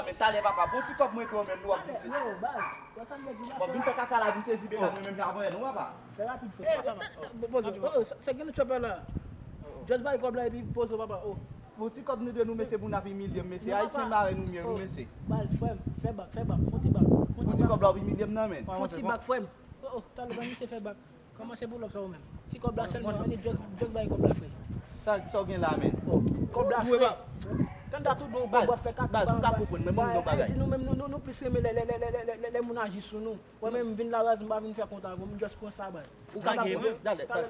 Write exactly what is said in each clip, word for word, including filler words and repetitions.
Men talè papa, bon ti kòb mwen pou mwen, nou ap vin se. Yo, baz, wè sa m di la? W ap vin fè kaka la, vin sezi peka nou menm jan avan yè nou papa. Fè rapid, frè. Poze, oh, oh, sa, sa gen nou chopper la. Just bay kòb la epi poze, papa, oh. Bon ti kòb nou dwe nou mesye pou n ap imilye m mesye. Ayisyen mare nou mye wi mesye. Baz, frè m, fè bak, fè bak, fon ti bak. Bon ti kòb la w ap imilye m nan men. Fon ti bak, frè m. Oh, oh, talè ban misye fè bak. Kòmanse pou lòk sa ou menm. Ti kòb la sèlman, ann just, just bay kòb la, frè. Sa, sa w gen la, men? Oh, kòb la, frè. Tande tout bon, kòb w ap fè kat. Baz, ou ka konprann mwen, ban m yon bagay. Di nou menm, nou, nou, nou plis renmen lè, lè, lè moun aji sou nou. Mwen menm, m vin la baz, m pa vin fè kont avè w, m just pran sa bay. Ou ka gen, men, talè, talè,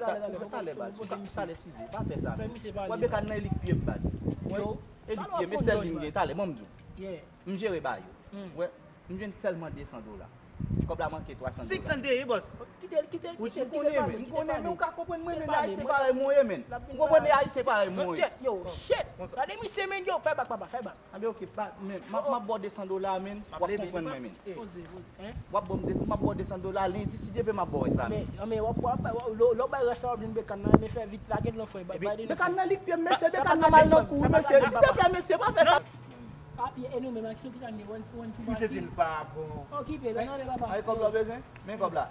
talè, baz, talè, eskize, pa fè sa, men. Wè, bekad nan elik pye m, baz. Wè, elik pye m, e sèl li m gen, talè, ban m di w. M jere ba yo. Wè, m jwenn sèlman de san dola. Kòb la manke twa san dola. Six san te ye, bòs. Kite l, kite l, kite l, kite l pale, kite l pale. M konnen, men, men ou ka konprann mwen, men Ayisyen parèy mwen ye, men. Ou konprann, men Ayisyen parèy mwen ye. Yo, shit. Gade misye, men, yo, fè bak, papa, fè bak. Anben, oke, pa, men, m ap, m ap ba w de san dola, men, w ap konprann mwen, men. Poze, poze, hein? W ap ban m de, m ap ba w de san dola, lendi, si Dye vle, m ap ba w sa, men. Men, men, w ap, w ap, w ap, lè w bay rès la, w ap vin bekad nan, men fè vit, lage l nan fè, bay, bay li nan fè. Bekad nan lik pye m, mesye, bekad nan mal nan kou, mesye. Silteplè, mesye, pa fè sa. Papye, e nou menm, aksyon ki sa n gen, one, one, two, misye di l pa bon. Okipe, lè nan lè papa. Ay, kòb la w bezwen? Men kòb la.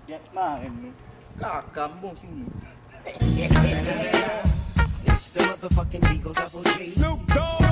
Yèt marenn nou. Kaka, m bon sou nou. It's the motherfucking Eagle Double G. Snoop Dogg.